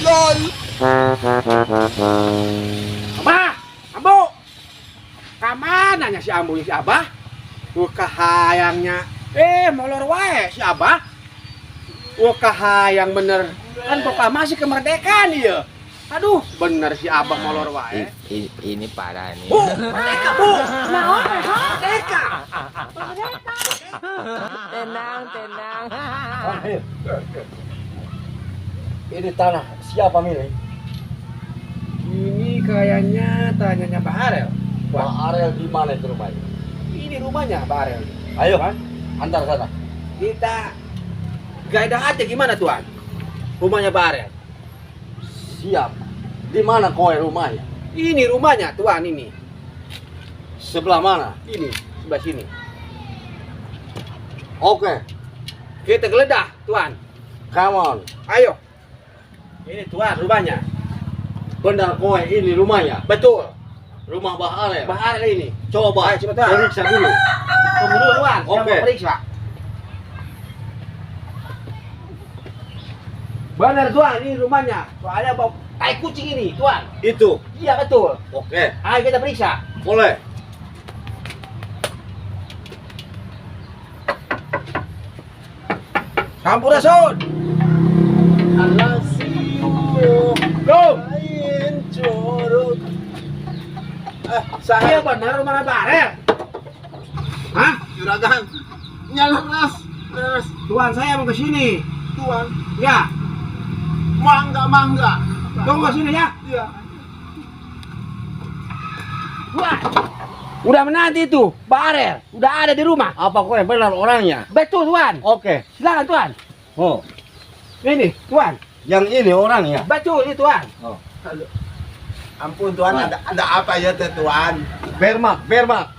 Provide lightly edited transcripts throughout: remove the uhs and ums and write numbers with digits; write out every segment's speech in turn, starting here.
LOL. Abah, Ambu. Kamana nya si Ambu, si Abah? Wah, kahayangnya. Eh, molor wae si Abah. Wah, kahayang bener. Kan proklamasi kemerdekaan ieu. Aduh, bener si Abah molor wae. Ini parah nih. Bu, merdeka, Bu. Naon, merdeka. Tenang, tenang. Ini tanah siapa milik? Ini kayaknya tanyanya Pak Arel. Pak Arel di mana itu rumahnya? Ini rumahnya Pak Arel. Ayo, antar sana. Kita geledah aja gimana, Tuan? Rumahnya Pak Arel. Siap. Di mana kowe rumahnya? Ini rumahnya, Tuan, ini. Sebelah mana? Ini, sebelah sini. Oke, Kita geledah, Tuan. Come on. Ayo. Ini Tuan rumahnya. Benar kowe ini rumahnya? Betul. Rumah Bah Arel. Pak Arel ini. Coba Ayo, coba, Tuan. Periksa dulu. Tunggu dulu, Tuan. Saya Oke. mau periksa. Benar, Tuan, ini rumahnya. Soalnya bau tai kucing ini, Tuan. Itu. Iya, betul. Oke, Ayo kita periksa. Boleh. Sampurasun. Go. Curug. Eh, Saya saya benar rumah Pak Arel. Hah? Juragan. Nyaleras. Leres. Tuan, saya mau ke sini. Tuan. Ya, Mangga, mangga. tunggu sini ya. Iya. Tuan. Udah menanti itu, Pak Arel. Udah ada di rumah. Apa kowe benar orangnya? Betul, Tuan. Oke. Silakan, Tuan. Oh, Ini, Tuan. Yang ini orangnya. Betul, ini Tuan. Oh. Ampun Tuan, ada apa ya teh Tuan? Bermak, bermak.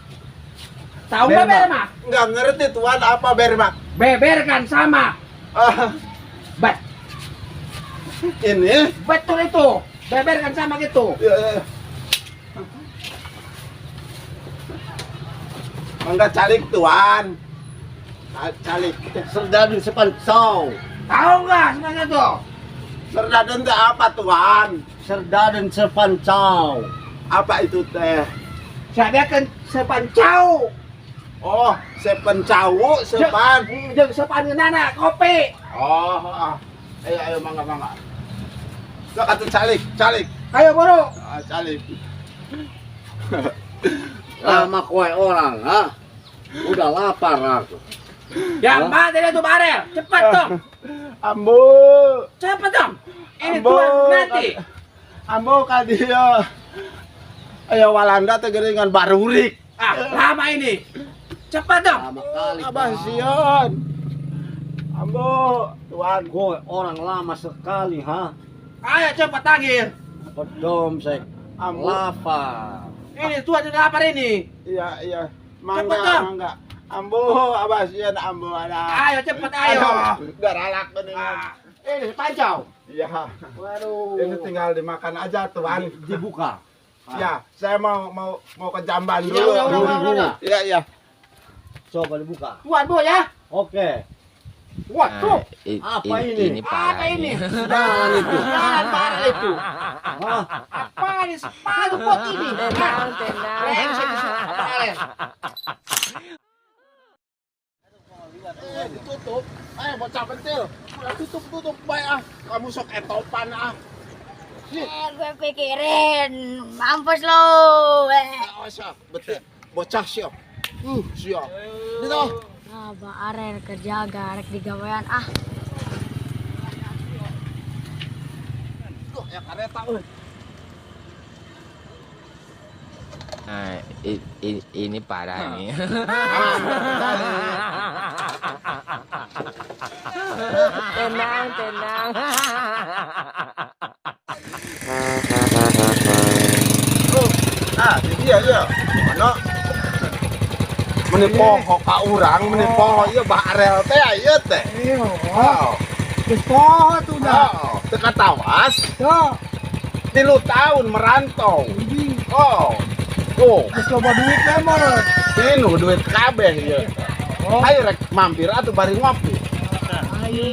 Tahu nggak Bermak. bermak? Nggak ngerti Tuan apa bermak. Beberkan sama. Ah, Bet, ini. Betul itu. Beberkan sama gitu. Ya, ya. Mangga calik Tuan. Calik. Serdadu sepancau. Tahu nggak sebenarnya tuh? Serdaden teh apa Tuan? Serdaden sepancau. Apa itu teh? Saya kan sepancau. Oh, sepencau, sepan. Jeung sepan nana kopi. Oh, ah. Ayo, ayo, mangga, mangga. Sok atuh calik, calik. Ayo buru. Ah, calik. Lama kowe orang, ha? Udah lapar aku. Yang mana itu Pak Arel? Cepat dong. Ambo. Cepat dong. Ini Ambo. Tuan nanti. Ambo ka dieu. Aya Walanda teh geuningan barurik. Ah, lama ini. Cepat dong. Lama kali. Abah sieun. Ambo, Tuan. Kowe orang lama sekali, ha? Ayo cepat panggil. Pedom sek. Ambo. Lapar. Ini Tuan udah lapar ini. Iya, iya. Cepet Mangga, dong. mangga. Ambo, abah sieun ambo ada. Ayo cepat ayo. Aduh, garalak geuningan. Ah, ini sepancau. Iya. Waduh. Ini tinggal dimakan aja, Tuan. Dibuka. Ya, saya mau mau mau ke jamban Ya, dulu. udah. Iya, iya. Coba dibuka. Tuan bu ya. Oke. Waduh. Apa ini? Ini parah Apa ini? Jalan itu. Jalan parah itu. Hah? Apa ini sepatu bot ini? Tenang, tenang. Brengsek itu Pak Arel. Eh, ditutup. Eh, bocah pentil. Udah tutup, tutup bae ah. Kamu sok etopan ah. Eh, gue pikirin, mampus lo. Eh. Awas ah, betul. Bocah siap. Siap. Dito. Ah, Bang Arel kerja garek di gawean ah. Duh, ya kareta euy. Nah, ini parah nih. Tenang, tenang. Ah, di dia ya. Mana? Meni poho ka urang, meni poho ieu Bah Arel teh ieu teh. Iya. Oh. Geus poho tuh dah. Oh, teu katawas. Tuh. 3 tahun merantau. Ini Oh. Tuh, geus loba duit teh mah. tinu duit kabeh ieu. Oh. Ayo rek mampir atuh bari ngopi. Ayo.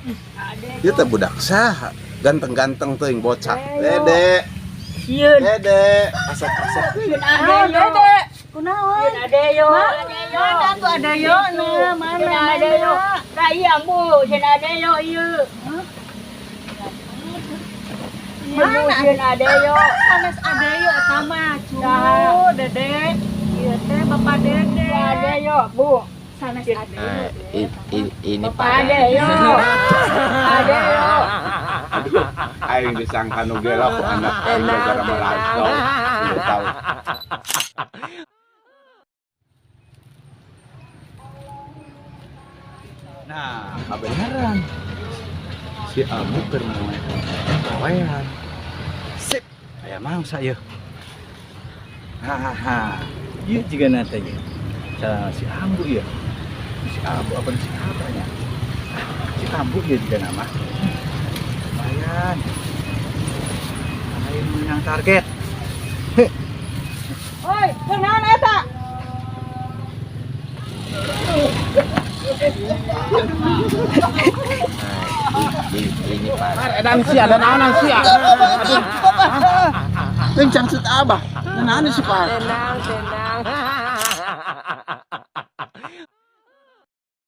Ih, ada Ieu teh budak saha? Ganteng-ganteng teuing bocah. Dede, Sieun. Dede, asok-asok. Sieun Adeyo. Dede. Kunaon? Sieun Adeyo. Mana tuh Adeyo na? Mana? Sieun Adeyo. Tah ieu Ambu, sieun Adeyo ieu. Mana? Sieun Adeyo. Sanes Adeyo eta mah, cu. Dede. Ieu teh Bapak Dede. Adeyo, Bu. Sanes Adeyo. Nah, ini Bapak parah. Adeyo. Adeyo. Aduh, aing disangka nu gelo ku anak aing gara-gara merantau. Lu tahu. Nah, kebenaran. Si Abu keur poean. Sip, aya mangsa yeuh. Hahaha. Ieu jiga teh ye. Si Ambu ieu. Si Ambu apa si abahnya? Si Ambu ieu jiga nama. Lumayan. Aing menang target. Oi, kunaon eta? Nah, ini parah. Edan sia, dan naonan sia. Kencang sit abah. Naon si Pak? Tenang, tenang.